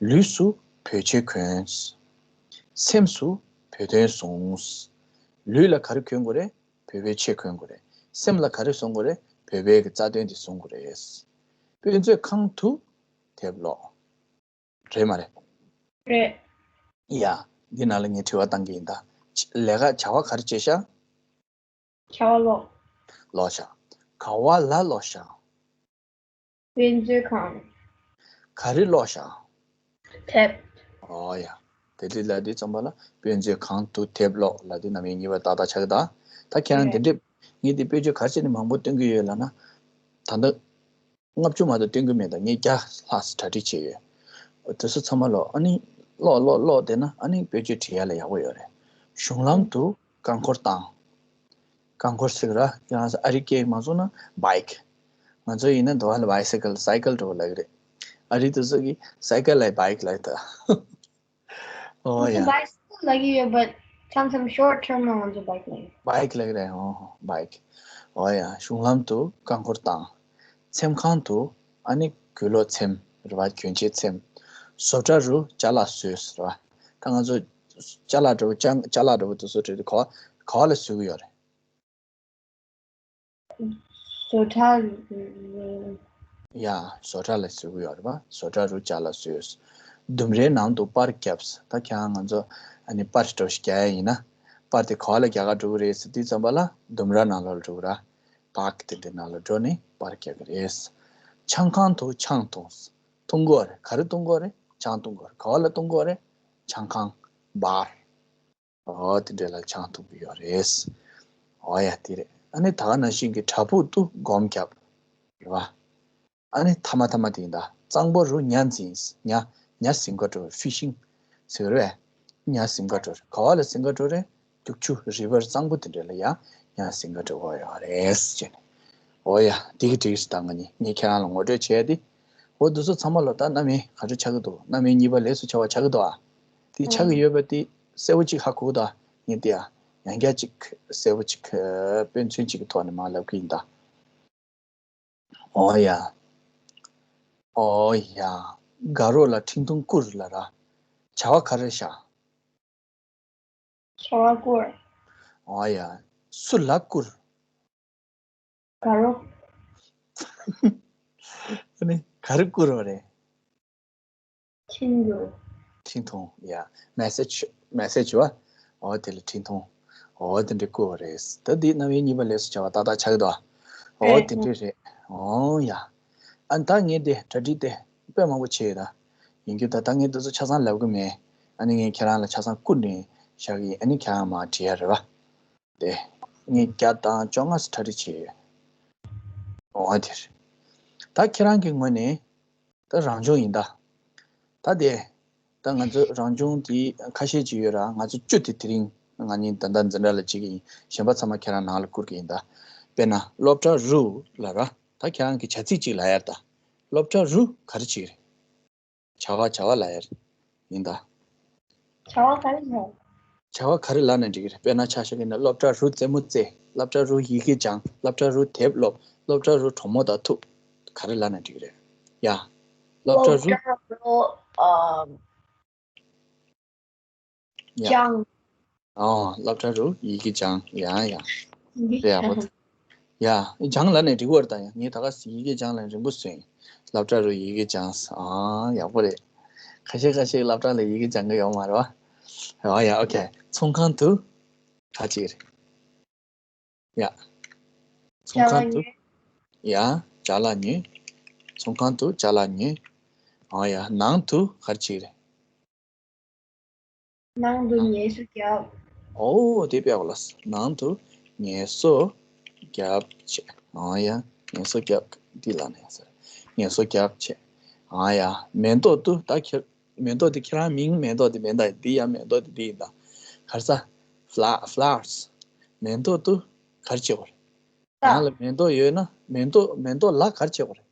ལུས་སུ་བོད་ཆས་གོན། སེམས་སུ་བོད་དོན་བཟུང་། ལུས་ལ་ག་རེ་གོན་དགོས་རེད། བོད་པའི་ཆས་གོན་དགོས་རེད། སེམས་ལ་ག་རེ་བཟུང་དགོས་རེད། བོད་པའི་གི་རྩ་དོན་དེ་བཟུང་དགོས་རེད། དཔེ་མཛོད་ཁང་དུ་དེབ་ཀློག། རེད་མ་རེད། རེད། ཡ། འདི་ནང་ལ་ངས་དྲི་བ་བཏང་གི་ཡིན་ད། ལས་ཀ་བྱ་བ་ག་རེ་བྱས་ཤག་བྱ་བ་ཀློག་ཀློག་ཤག་ག་བ་ལ་ཀློག་ཤག་དཔེ་མཛོད་ཁང་། ག་རེ་ཀློག་ཤག་དེབ། ཨོ་ཡ། དེ་དེ་ལ་དེ་ཙམ་པ་ལ་དཔེ་མཛོད་ཁང་དུ་དེབ་ཀློག་ལ་དེ་རྣམ་དབྱེ་གཉིས་པ་ཏག་ཏག་ཆགས་ཀྱི་ད། ད་ཁྱེད་རང་དེ་འདྲས་ངས་དེ་དཔེ་བརྗོད་ག་རེ་བྱས་ནས་མང་པོ་སྟོན་གྱི་ཡོད་ལབ་ན། ད་ལྟ་ལྔ་བཅུ་མ་གཏོགས་སྟོན་གྱི་མེད། ད་ངས་བརྒྱ་ལྷག་ཙམ་གྲ་སྒྲིག་བྱས་ཡོད། དེ་ཚོ་ཚང་མ་ལོ་ཨ་ནི་ཀློག་ཀློག་ཀློག་བསྡད་ན་ཨ་ནི་དཔེ་བརྗོད་བྲིས་ཡ་ལ་ཡག་པོ་ཡོད་རེད། གཞུང་ལམ་དུ་རྐང་འཁོར་བཏང་། རྐང་འཁོར་ཟེར་གི་ར། ཁྱེད་རང་ཚོ་ཨ་རི་སྐད་མ་བཟོ་ན་bike། ང་ཚོ་ཡིན་ན་འདི་བ་ལ་bicycle cycle འགྲོ་ལབ་གི་རེད། ཨ་རི་དེ་ཚོ་གིས་cycle ལ་bike ལབ་ད། ཨོ་ཡ། Bicycle ལབ་གི་ཡོད། but sometimes short term ལ་ང་ཚོ་bike ལབ་གི bike ལབ་གི་རེད། ཨོ་bike། ཨོ་ཡ། གཞུང་ལམ་དུ་རྐང་འཁོར་བཏང་། ཚེམས་ཁང་དུ་ཨ་ནི་གྱོད་ལོག་ཚེམས་རེད་བ། གྱོན་ཆས་ཚེམས། བཟོ་གྲྭ་རུ་ཅ་ལག་བཟོས་རེད་བ། ད་ང་ཚོ་ཅ་ལག་འདྲ་པོ་ཅ་ཅ་ལག་འདྲ་པོ་དེ་ཚོ་བྲིས་ཏེ་ག་བ་ག་བ་ལ་བཟོ་གི་ཡོད་རེད། བཟོ་གྲྭ། ཡ། བཟོ་གྲྭ་ལ་བཟོ་གི་ཡོད་རེད་པ། བཟོ་གྲྭ་རུ་ཅ་ལག་བཟོས། ལྡུམ་རའི་ནང་དུ་པར་བརྒྱབ། ད་ཁྱེད་རང་ང་ཚོ་ཨ་ནི་པར་འདྲ་པོ་ཞིག་རྒྱག་ཡ་ཡིན་ན། པར་དེ་ག་བ་ལ་རྒྱག་ག་འགྲོ་གི་རེད་ཟེར་དུས་ཙམ་པ་ལ་ལྡུམ་ར་ནང་ལོགས་ལ་འགྲོ་གི་ར། park དེ་འདྲའི་ནང་ལ་འགྲོ་ནས་པར་རྒྱག་གི་རེད། ཆང་ཁང་དུ་ཆང་འཐུང་། འཐུང་གི་ཡོད་རེད། ག་རེ་འཐུང་གི་ཡོད་རེད། ཆང་འཐུང་གི་ཡོད་རེད། ག་བ་ལ་འཐུང་གི་ཡོད་རེད། ཆང་ཁང་། bar། ཨོ་དེ་འདྲ་ལ་ཆང་འཐུང་གི་ཡོད་རེད། ཨོ་ཡ་དེ་རེད། ཨ་ནི་ད་ག་ནང་བཞིན་གྱི་བྲག་ཕུག་ཏུ་སྒོམ་བརྒྱབ། རེད་བ། ཨ་ནི་ཐ་མ་ཐ་མ་དེ་ཡིན་ད། གཙང་པོ་རུ་ཉ་འཛིན། ཉ་ཉ་ཟིན་ག་འགྲོ། fishing ཟེར་རེད། ཉ་ཟིན་ག་འགྲོ་རེད། ག་བ་ལ་ཟིན་ག་འགྲོ་རེད། རྒྱུག་ཆུ་river གཙང་པོ་དེ་འདྲ་ལ་ཡ་ཉ་ཟིན་ག་འགྲོ་གི་ཡོད་རེད་ཟེར་ནས། ཨོ་ཡ་འགྲིག་གི་འགྲིག་གི་ཟེར། ད་ང་གཉིས་ངས་ཁྱེད་རང་ལ་ངོ་སྤྲོད་བྱས་ཏེ། འོ་འདི་ཚོ་ཚང་མ་ལོ་ད་རྣམ་དབྱེ་ག་ཚོད་ཆགས་ཀྱི་འདུག་རྣམ་དབྱེ་གཉིས་པ་ལས་སུ་བྱ་བ་ཆགས་ཀྱི་འདུག་ཨ། དེ་ཆགས་ཀྱི་ཡོད་པ་དེ་གསལ་པོ་གཅིག་ཧ་གོ་གི་འདུག་ཨ། ངས་དེ་ཡ་ཡང་བསྐྱར་གཅིག་གསལ་པོ་གཅིག་དཔེ་མཚོན་གཅིག་གི་ཐོག་ནས་མར་ལབ་ཀྱི་ཡིན་ད། ཨོ་ཡ། ཨོ་ཡ། དགའ་རོགས་ལ་འཕྲིན་ཐུང་བསྐུར་ལབ་ར། བྱ་བ་ག་རེ་བཞག་བྱ་བ་བསྐུར། ཨོ་ཡ། སུ་ལ་བསྐུར། དགའ་རོགས། ཨ་ནི་ག་རེ་བསྐུར་བ་རེད། འཕྲིན་ཐུང་། འཕྲིན་ཐུང་། ཡ། message message བ། ཨོ་དེ་ལ་འཕྲིན་ཐུང་། ཨོ་དེ་འདྲ་བསྐུར་བ་རེད། ད་འདི་རྣམ་དབྱེ་གཉིས་པ་ལས་སུ་བྱ་བ་ཏག་ཏག་ཆགས་ཀྱི་འདུག་ཨོ་རེད། དེ་འདྲ་རེད། ཨོ་ཡ། ཨ་ནི་ད་ངས་དེ་གྲ་སྒྲིག་དེ་དཔེ་མང་པོ་བྱས་ཡོད་ད། ཡིན་རྒྱུ་ད་ད་ངས་འདི་ཚོ་ཆ་ཚང་ལབ་གི་མེད། ཨ་ནི་ངས་ཁྱེད་རང་ལ་ཆ་ཚང་བསྐུར་ནས་བཞག་གི་ཡིན། ཨ་ནི་ཁྱེད་རང་མར་བྲིས་ཡ་རེད་བ། དེ། ངས་བརྒྱ་དང་བཅོ་ལྔ་ཙམ་གྲ་སྒྲིག་བྱས་ཡོད། འོ་དེ་རེད། ད་ཁྱེད་རང་གི་ངོས་ནས་ད་རང་སྦྱོང་ཡིན་ད། ད་དེ། ད་ང་ཚོ་རང་སྦྱོང་དེ་ཁ་ཤས་ཅིག་ཡོད་ར། ང་ཚོ་བཅུ་དེ་དེ་རིང་ང་གཉིས་ད་ལྟ་འཛིན་གྲྭ་ལ་བྱེད་ཀྱི་ཡིན། གཞན་པ་ཚང་མ་ཁྱེད་རང་ནང་ལ་བསྐུར་གྱི་ཡིན་ད། དཔེར་ན་སློབ་གྲྭ་རུ་ལ་ར། ད་ཁྱེད་རང་གི་བྱ་ཚིག་ཅིག་ལབ་ཡ་ད། སློབ་གྲྭ་རུ་ག་རེ་བྱེད་ཀྱི་རེད། བྱ་བ་བྱ་བ་ལབ་ཡ་རེད། ཡིན་ད། བྱ་བ་ག་རེ་ལབ། བྱ་བ་ག་རེ་ལབ་ན་འགྲིག་གི་རེད། དཔེར་ན་ཆ་བཞག་གི་ན་སློབ་གྲྭ་རུ་རྩེད་མོ་རྩེ། སློབ་གྲྭ་རུ་ཡི་གེ་སྦྱང་། སློབ་གྲྭ་རུ་དེབ་ཀློག་སློབ་གྲྭ་རུ་གྲོགས་མོ་དང་ཐུག་ག་རེ་ལབ་ན་འགྲིག་གི་རེད། ཡ། སློབ་གྲྭ་རུ། སློབ་གྲྭ་རུ་ཨམ། ཡ། སྦྱང་། ཨོ། སློབ་གྲྭ་རུ་ཡི་གེ་སྦྱང་། ཡ་ཡ། ཡི་གེ་རེད་ཡག་པོ། སྦྱང་། ཡ། སྦྱང་ལབ་ནས་འགྲིག་གི་རེད་ད། ཡ། ངས་ད་ག་ཡི་གེ་སྦྱང་ལབ་རིང་པོ་སོང་། སློབ་གྲྭ་རུ་ཡི་གེ་སྦྱངས། ཨ། ཡག་པོ་རེད། ཁ་ཤས་ཁ་ཤས་སློབ་གྲྭ་ལ་ཡི་གེ་སྦྱང་གི་ཡོད་མ་རེད་བ། ཨ་ཡ། ཨོ་ཁེ། ཚོང་ཁང་དུ་ག་རེ་བྱེད་ཀྱི་རེད། ཡ། ཚོང་ཁང་དུ། ཅ་ལག་ཉོས། ཡ། ཅ་ལག་ཉོས། ཚོང་ཁང་དུ་ཅ་ལག་ཉོས། ཨ་ཡ། ནང་དུ་ག་རེ་བྱེད་ཀྱི་རེད། ནང་དུ་ཨ། ངལ་གསོ་བརྒྱབ། ཨོ་དེ་དཔེ་ཡག་པོ་ལབ་སོང་། ནང་དུ་ངལ་གསོ་བརྒྱབ་བྱས། ཨ་ཡ། ངལ་གསོ་བརྒྱབ། འདི་ལབ་ན་ཡག་ས་རེད། ངལ་གསོ་བརྒྱབ་བྱས། ཨ་ཡ། མེ་ཏོག་ཏུ། ད་ཁྱེད་མེ་ཏོག་དེ་ཁྱེད་རང་མིང་མེ་ཏོག་དེ་མེད་ད། འདི་ཡ་མེ་ཏོག་དེ་འདི་ཡིན་ད། ག་རེ་ཟ། Fla- flowers. མེ་ཏོག་ཏུ་ག་རེ་བྱེད་དགོས་རེད། ནང་ལ་མེ་ཏོག་ཡོད་ན་མེ་ཏོག་མེ་ཏོག་ལ་ག་རེ་བྱེད་དགོས་རེད།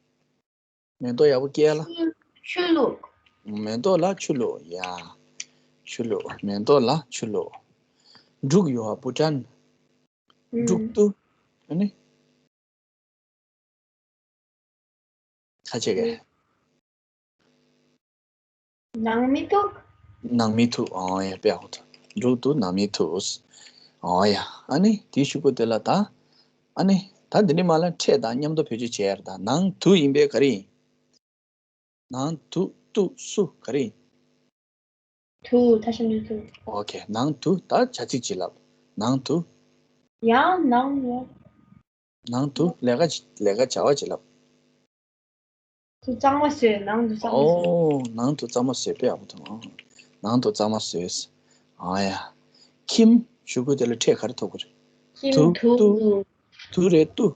མེ་ཏོག་ཡག་པོ་སྐྱེ་ལ། ཆུ- ཆུ་བླུགས། མེ་ཏོག་ལ་ཆུ་བླུགས། ཡ། ཆུ་བླུགས། མེ་ཏོག་ལ་ཆུ་བླུགས། འབྲུག་ཡོད་པ་བུ་ཊན། འབྲུག་ཏུ། ཨ་ནི། ཁ་ཆེ་གེ། ནང་མི་ཐུག་ནང་མི་ཐུག་ཨང་ཡ་དཔེ་ཡག་པོ་འདུག་འབྲུག་ཏུ་ནང་མི་ཐུག་ཨང་ཡ། ཨ་ནི་དེའི་གཞུག་གུ་དེ་ལ་ད། ཨ་ནི་ད་འདི་ནི་མ་ལ་ཕྲད་དང་མཉམ་དུ་བེད་སྤྱོད་བྱས་ཡར་ད་ནང་དུ་ཡིན་པས་ག་རེ་ཡིན། ནང་དུ་ཏུ་སུ་ག་རེ་ཡིན། དུ་ད་ཤམ་དུ་དུ། ཨོ་ཁེ། ནང་དུ་ད་བྱ་ཚིག་ཅིག་ལབ། ནང་དུ། ཡང་ནང་ཡོད། ནང་དུ་ལས་ཀ་ཅིག་ལས་ཀ་བྱ་བ་ཅིག་ལབ། དུ་གཙང་མ་བཟོས། ནང་དུ་གཙང་མ་བཟོས། ཨོ་ནང་དུ་གཙང་མ་བཟོས་པས་ཨ་མོ་དང་། ནང་དུ་གཙང་མ་བཟོས། ཨ་ཡ། ཁྱིམ་གཞུག་གུ་དེ་ལ་ཕྲད་ག་རེ་ཐོབ་ཀྱི་རེད། ཁྱིམ་དུ་དུ་དུ། དུ་རེད་དུ།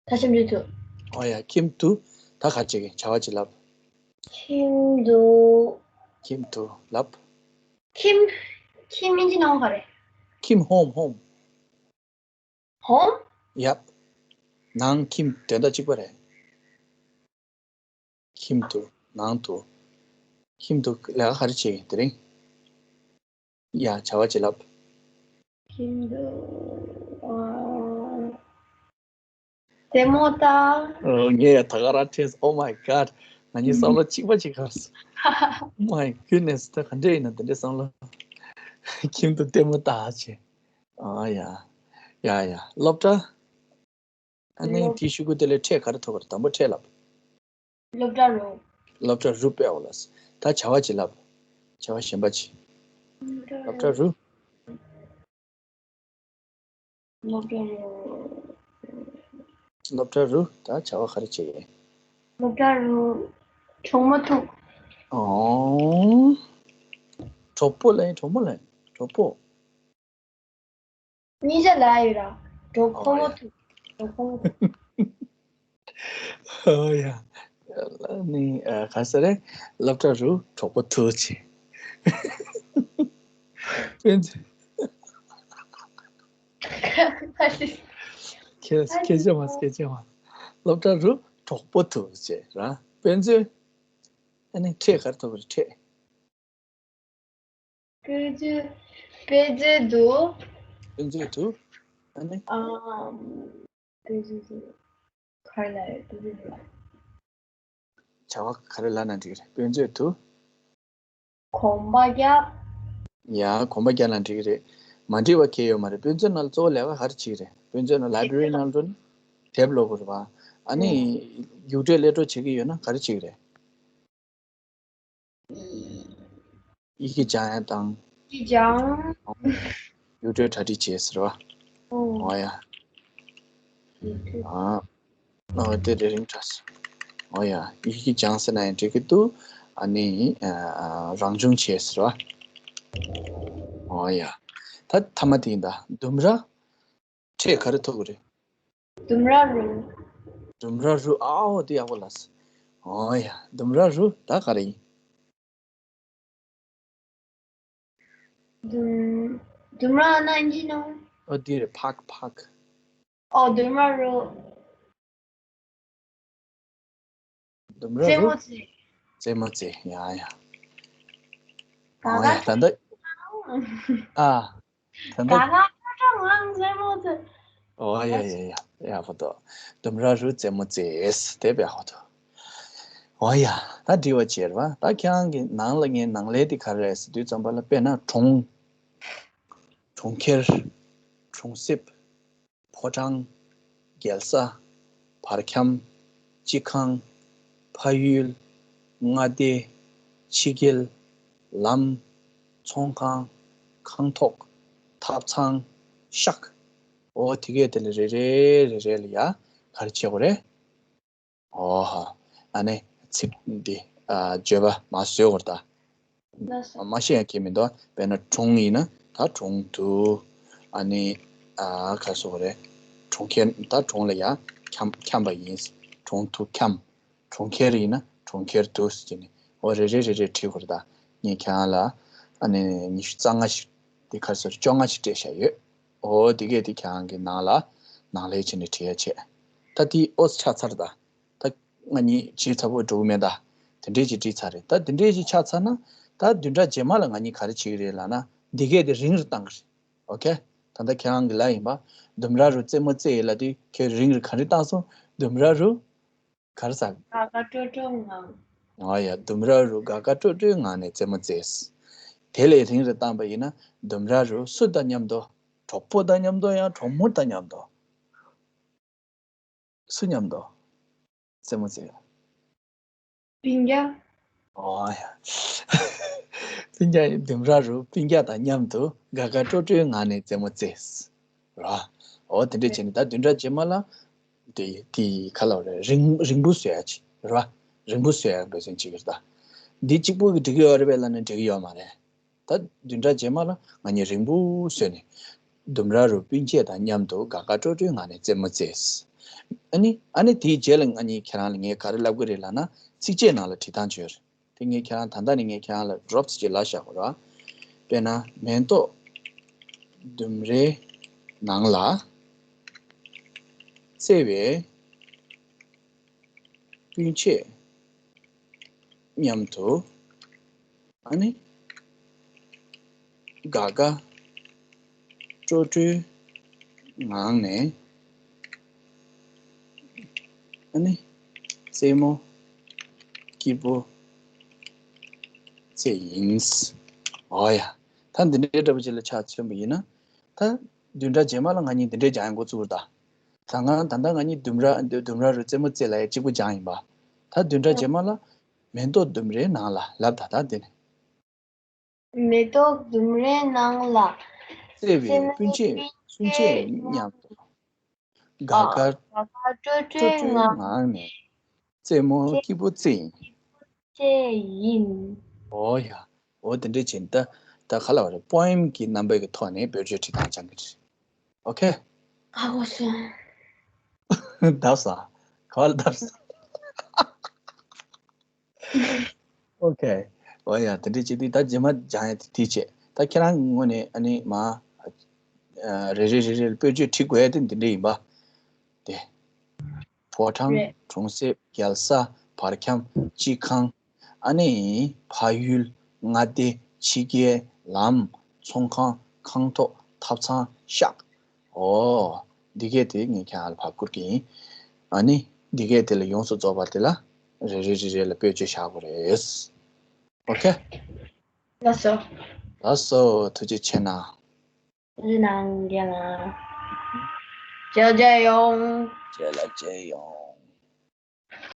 ད་ཤམ་དུ་དུ། ཨོ་ཡ་ཁྱིམ་དུ། ད་ག་ཅིག་གི་བྱ་བ་ཅིག་ལབ། ཁྱིམ་དུ། ཁྱིམ་དུ་ལབ། ཁྱིམ། ཁྱིམ་ཨིན་ཇི་ནང་ག་རེ། ཁྱིམ། ཧོམ། ཧོམ། ཧོམ། ཡབ། ནང་ཁྱིམ་དོན་དག་གཅིག་པ་རེད། ཁྱིམ་དུ། ནང་དུ། ཁྱིམ་དུ་ལས་ཀ་ག་རེ་བྱེད་དེ་རིང་། ཡ་བྱ་བ་ཅིག་ལབ། ཁྱིམ་དུ། ཨ། རྩེད་མོ་ལྟ། ཨོ་ངས་ཡ་ད་ག་རང་ཁྲེས། Oh my God. ང་གཉིས་བསམ་བློ་གཅིག་པ་གཅིག་གར་སོང་། Oh my goodness. ད་ག་འདྲས་ཡིན་ན་དེ་འདྲས་བསམ་བློ། ཁྱིམ་དུ་ལྟད་མོ་ལྟ་བྱེད། ཨ་ཡ། ཡ་ཡ། སློབ་གྲྭ། ཨ་ནི་སློབ་དེའི་གཞུག་གུ་དེ་ལ་ཕྲད་ག་རེ་ཐོབ་པ་རེད། དང་པོ་ཕྲད་ལབ། སློབ་གྲྭ་རུ། སློབ་གྲྭ་རུ་དཔེ་ཡག་པོ་ལབ། ད་བྱ་བ་ཅིག་ལབ། བྱ་བ་གཞན་པ་ཅིག་སློབ་གྲྭ་རུ། སློབ་གྲྭ་རུ། སློབ་གྲྭ་རུ་ད་བྱ་བ་ག་རེ་བྱེད་ཀྱི་ཡིན། སློབ་གྲྭ་རུ། གྲོགས་མོ་ཐུག་ཨོ། གྲོགས་པོ་ལབ་ཡིན་གྲོགས་མོ་ལབ་ཡིན། གྲོགས་པོ། གཉིས་ཆ་ལ་ཡོད་ར། གྲོགས་ཕོ་མོ་ཐུག་གྲོགས་ཕོ་མོ་ཐུག་ཨོ་ཡ། ནི་ཨ་ག་ས་རེད། སློབ་གྲྭ་རུ་གྲོགས་པོ་ཐུག་ཅེས། དཔེ་མཛོད། ཁྱེད་ཁྱེད་ཅག་མ་ཁྱེད་ཅག་མ། སློབ་གྲྭ་རུ་གྲོགས་པོ་ཐུག་ཅེས་ར། དཔེ་མཛོད། ཨ་ནི་ཕྲད་ག་རེ་ཐོབ་པ་རེད་ཕྲད། དཔེ་མཛོད། དཔེ་མཛོད་དུ། དཔེ་མཛོད་དུ། ཨ་ནི། ཨམ། དཔེ་མཛོད་དུ། ག་རེ་ལབ་ཡོད་དཔེ་མཛོད་དུ། བྱ་བ་ག་རེ་ལབ་ན་འགྲིག་རེད་དཔེ་མཛོད་དུ། གོམ་པ་རྒྱག་ཡ་གོམ་པ་རྒྱག་ན་འགྲིག་གི་རེད། མ་འགྲིག་པ་གང་ཡང་ཡོད་མ་རེད། དཔེ་མཛོད་ནང་ལ་གཙོ་བོ་ལས་ཀ་ག་རེ་བྱེད་ཀྱི་རེད། དཔེ་མཛོད་ནང་library་ནང་འགྲོ་ན་དེབ་ཀློག་དགོས་རེད་པ། ཨ་ནི་ཨོ། རྒྱུགས་སྤྲོད་ཀླད་ཀྲོག་བྱེད་ཀྱི་ཡོད་ན་ག་རེ་བྱེད་ཀྱི་རེད། ཡི་གེ་སྦྱང་ཡ་དང་། ཡི་གེ་སྦྱང་། རྒྱུགས་སྤྲོད་གྲ་སྒྲིག་བྱེད་ཟེར་བ། ཨོ། ཨོ་ཡ། ཡི་གེ་ཨ། ཨོ་དེ་རེ་རིང་དྲགས། ཨོ་ཡ། ཡི་གེ་སྦྱང་ཟེར་ན་ཡང་འགྲིག་གི་འདུག་ཨ་ནི་ཨ་རང་སྦྱོང་བྱེད་ཟེར་བ། ཨོ་ཡ། ད་མཐའ་མ་དེ་ཡིན་ད། ལྡུམ་ར། ཕྲད་ག་རེ་ཐོབ་གི་རེད། ལྡུམ་ར་རུ། ལྡུམ་ར་རུ། ཨའོ་དེ་ཡག་པོ་ལབ་སོང་། ཨོ་ཡ། ལྡུམ་ར་རུ་ད་ག་རེ་ཡིན། ལྡུམ། ལྡུམ་ར་ན་ཨིན་ཇི་ནང་། ཨོ་དེ་རེད་park park། ཨོ་ལྡུམ་ར་རུ། ལྡུམ་ར་རུ། རྩེད་མོ་རྩེ། རྩེད་མོ་རྩེ་ཡ་ཡ། ད་ཨོ་ཡ་ད་ད་ལྟ། ཨ། ད་ད། ག་ག་ཁ་ཁྲ་ངང་རྩེད་མོ་རྩེ། ཨོ་ཡ་ཡ་ཡ་ཡག་པོ་འདུག་ལྡུམ་ར་རུ་རྩེད་མོ་རྩེས་དེ་དཔེ་ཡག་པོ་འདུག་ཨོ་ཡ་ད་དྲི་བ་བྱེད་ར། ད་ཁྱེད་རང་གི་ནང་ལ་ངའི་ནང་ལས་དེ་ག་རེ་རེད་ཟེར་དུས་ཙམ་པ་ལ་དཔེར་ན་གྲོང་། གྲོང་ཁྱེར། གྲོང་གསེབ། ཕོ་བྲང་། རྒྱལ་ས། བར་ཁྱམས། སྤྱི་ཁང་། ཕ་ཡུལ། མངའ་སྡེ། ཕྱི་རྒྱལ། ལམ། ཚོང་ཁང་། ཁང་ཐོག་ཐབ་ཚང་། ཤག་ཨོ་དེ་གས་དེ་ལ་རེ་རེ་རེ་རེ་ལ་ཡ་ག་རེ་བྱེད་དགོས་རེད། ཨོ་ཧ། ཨ་ནི་ཚིག་འདི་ཨ་བརྗོད་པ་མ་བཟོས་བར་ད། ལགས་སོ། མ་ཤེས་ཡ་གི་མི་འདུག་དཔེར་ན་གྲོང་ཡིན་ན་ད་གྲོང་དུ། ཨ་ནི་ཨ་ག་སོ་རེད། གྲོང་ཁྱེར་ད་གྲོང་ལ་ཡ་འཁྱམ་འཁྱམ་པ་ཡིན། གྲོང་དུ་འཁྱམ། གྲོང་ཁྱེར་ཡིན་ན་གྲོང་ཁྱེར་དུ་ཟེར་ནས་འོ་རེ་རེ་རེ་རེ་བྲིས་དགོས་རེད་ད། ངས་ཁྱེད་རང་ལ་ཨ་ནི་ཉི་ཤུ་རྩ་ལྔ་ཞིག་ དེ་ག་རེ་ཟེར་བཅོ་ལྔ་ཞིག་སྤྲད་བཞག་ཡོད། འོ་དེ་གས་དེ་ཁྱེད་རང་གི་ནང་ལ་ནང་ལས་བྱས་ནས་བྲིས་ཡ་བྱས། ད་དེ་ཨོ་ཆགས་ཚར་ད། ད་ང་གཉིས་བྱས་ཚར་པོ་འགྲོ་གི་མེད་ད། དེ་འདྲས་ཅིག་བྲིས་ཚར་རེད། ད་དེ་འདྲས་ཅིག་ཆགས་ཚར་ན། ད་བདུན་ཕྲག་རྗེས་མ་ལ་ང་གཉིས་ག་རེ་བྱེད་ཀྱི་རེད་ལབ་ན། འདི་གས་དེ་རིང་རུ་བཏང་གི་རེད། ཨོ་ཁེ། ད་ལྟ་ཁྱེད་རང་གི་ལབ་ཡིན་པ། ལྡུམ་ར་རུ་རྩེད་མོ་རྩེ་ཡིན་ལབ་དུས་ཁྱེད་རིང་རུ་ག་རེ་བཏང་སོང་། ལྡུམ་ར་རུ་ག་རེ་ཟ། དགའ་དགའ་སྤྲོ་སྤྲོའི་ངང་། ཨ་ཡ། ལྡུམ་ར་རུ་དགའ་དགའ་སྤྲོ་སྤྲོའི་ངང་ནས་རྩེད་མོ་རྩེས། དེ་ལས་རིང་རུ་བཏང་པ་ཡིན་ན། ལྡུམ་ར་རུ་སུ་དང་མཉམ་དུ། གྲོགས་པོ་དང་མཉམ་དུ་ཡང་གྲོགས་མོ་དང་མཉམ་དུ། སུ་མཉམ་དུ་རྩེད་མོ་རྩེ། སྤུན་ཀྱག་ཨོ་ཡ། སྤུན་ཀྱག་ལྡུམ་ར་རུ་སྤུན་ཀྱག་དང་མཉམ་དུ་དགའ་དགའ་སྤྲོ་སྤྲོའི་ངང་ནས་རྩེད་མོ་རྩེས། ར། ཨོ་དེ་འདྲས་བྱས་ནས་ད་བདུན་ཕྲག་རྗེས་མ་ལ། དེ་དེ་ག་ལབ་རེད། རིང་རིང་པོ་བཟོ་ཡ་ཅིག་ར། རིང་པོ་བཟོ་ཡ་འབད་བརྩོན་བྱེད་ཀྱི་རེད་ད། འདི་གཅིག་པུ་གིས་འགྲིག་གི་ཡོད་རེད་པས་ལབ་ན་འགྲིག་གི་ཡོད་མ་རེད། ད་བདུན་ཕྲག་རྗེས་མ་ལ་ང་གཉིས་རིང་པོ་བཟོས་ནས། ལྡུམ་ར་རུ་སྤུན་མཆེད་དང་མཉམ་དུ་དགའ་དགའ་སྤྲོ་སྤྲོའི་ངང་ནས་རྩེད་མོ་རྩེས། ཨ་ནི་ཨ་ནི་དེའི་རྗེས་ལ་ང་གཉིས་ཁྱེད་རང་ལ་ངས་ག་རེ་ལབ་ཀྱི་རེད་ལབ་ན། ཚིགས་བཅད་ནང་ལ་བྲིས་སྟངས་བྱོས། དེ་ངས་ཁྱེད་རང་ད་ལྟ་ནས་ངས་ཁྱེད་རང་ལ་ཌོབ་ཅིག་ལབ་བཞག་གོ་ར། དཔེར་ན། མེ་ཏོག་ལྡུམ་རའི་ནང་ལ་རྩེ་བའི་སྤུན་མཆེད་མཉམ་དུ། ཨ་ནི། དགའ་དགའ་སྤྲོ་སྤྲོའི་ངང་ནས། ཨ་ནི། རྩེད་མོ་སྐྱིད་པོ་རྩེ་ཡིན། ཨོ་ཡ། ད་འདི་འདྲའི་འདྲ་པོ་ཅིག་ལ་ཆ་མཚོན་པ་ཡིན་ན། ད་བདུན་ཕྲག་རྗེས་མ་ལ་ང་གཉིས་འདི་འདྲའི་སྦྱང་ཡ་འགོ་བཙུགས་རེད་ད། ད་ང་ད་ལྟ་ང་གཉིས་ལྡུམ་ར་ལྡུམ་ར་རུ་རྩེད་མོ་རྩེ་ལབ་ཡ་གཅིག་པུ་སྦྱངས་ཡིན་པ། ད་བདུན་ཕྲག་རྗེས་མ་ལ་མེ་ཏོག་ལྡུམ་རའི་ནང་ལ་ལབ་ད། ད་དེ་ནས། མེ་ཏོག་ལྡུམ་རའི་ནང་ལ། རྩེ་བའི་རྩེད་མོ་སྤུན་མཆེད་སྤུན་མཆེད་མཉམ་དུ། དགའ་དགའ་དགའ་དགའ་སྤྲོ་སྤྲོའི་སྤྲོ་སྤྲོའི་ངང་ངང་ནས། རྩེད་མོ་སྐྱིད་པོ་རྩེ་ཡིན། རྩེ་ཡིན། ཨོ་ཡ། ཨོ་དེ་འདྲས་བྱས་ནས་ད་ད་ག་ལབ་རེད། པོ་ཨེམ་གྱི་རྣམ་པའི་གི་ཐོག་ནས་བེད་སྤྱོད་བྲིས་སྟངས་སྦྱང་གི་རེད། ཨོ་ཁེ། ཧ་གོ་སོང་། བརྡབས་ས། ག་པར་བརྡབས་ས། ཨོ་ཁེ། ཨོ་ཡ། དེ་འདྲས་བྱས་དུས་ད་རྗེས་མ་སྦྱང་ཡ་དེ་དེ་བྱས། ད་ཁྱེད་རང་གི་ངོས་ནས་ཨ་ནི་མ། ཨ། རེ་རེ་རེ་རེ་ལ་བེད་སྤྱོད་བྲིས་དགོས་ཡ་དེ་འདི་འདྲས་ཡིན་པ། དེ། ཕོ་བྲང་། རེད། གྲོང་གསེབ། རྒྱལ་ས། བར་ཁྱམས། སྤྱི་ཁང་། ཨ་ནི། ཕ་ཡུལ། མངའ་སྡེ། ཕྱི་རྒྱལ། ལམ། ཚོང་ཁང་། ཁང་ཐོག་ཐབ་ཚང་། ཤག་ཨོ། འདི་གས་དེ་ངས་ཁྱེད་རང་ལ་ཕར་བསྐུར་གྱི་ཡིན། ཨ་ནི། འདི་གས་དེ་ལ་ཡོངས་སུ་རྫོགས་པ་དེ་ལ་རེ་རེ་རེ་རེ་ལ་བེད་སྤྱོད་བཞག་དགོས་རེད། ཨོ་ཁེ། ལགས་སོ། ལགས་སོ། ཐུགས་རྗེ་ཆེ་གནང་། ཐུགས་རྗེ་གནང་རྒན་ལགས། མཇལ་མཇལ་ཡོང་། མཇལ་ལ་མཇལ་ཡོང་།